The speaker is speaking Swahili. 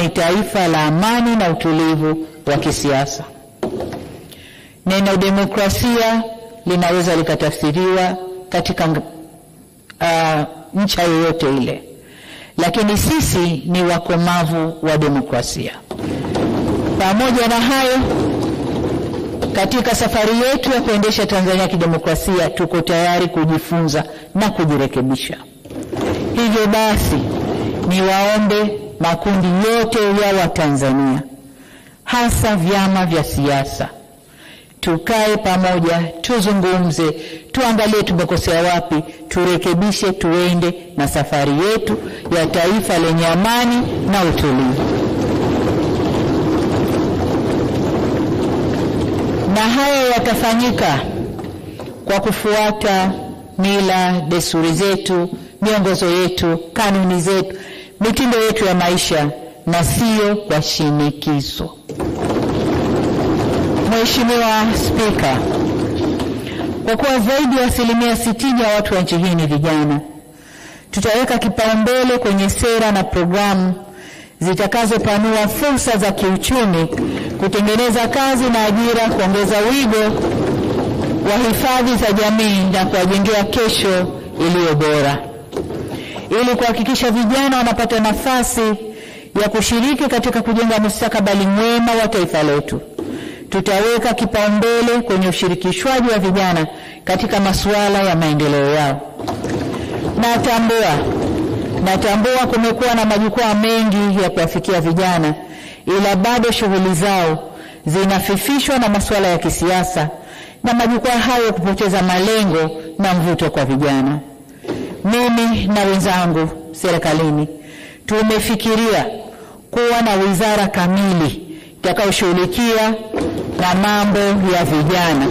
ni taifa la amani na utulivu wa kisiasa. Neno demokrasia linaweza likatafsiriwa katika ncha yoyote ile, lakini sisi ni wakomavu wa demokrasia. Pamoja na hayo, katika safari yetu ya kuendesha Tanzania kidemokrasia, tuko tayari kujifunza na kujirekebisha. Hivyo basi, niwaombe makundi yote ya Watanzania, hasa vyama vya siasa, tukae pamoja, tuzungumze, tuangalie tumekosea wapi, turekebishe, tuende na safari yetu ya taifa lenye amani na utulivu. Na haya yatafanyika kwa kufuata mila, desturi zetu, miongozo yetu, kanuni zetu, mitindo yetu ya maisha, na sio kwa shinikizo. Mheshimiwa Spika, kwa kuwa zaidi ya 60% ya watu wa nchi hii ni vijana, tutaweka kipaumbele kwenye sera na programu zitakazopanua fursa za kiuchumi, kutengeneza kazi na ajira, kuongeza wigo wa hifadhi za jamii na kuwajengea kesho iliyo bora. Ili kuhakikisha vijana wanapata nafasi ya kushiriki katika kujenga mustakabali mwema wa taifa letu, tutaweka kipaumbele kwenye ushirikishwaji wa vijana katika masuala ya maendeleo yao. Natambua kumekuwa na majukwaa mengi ya kuwafikia vijana, ila bado shughuli zao zinafifishwa na masuala ya kisiasa na majukwaa hayo kupoteza malengo na mvuto kwa vijana. Mimi na wenzangu serikalini tumefikiria kuwa na wizara kamili itakayoshughulikia na mambo ya vijana.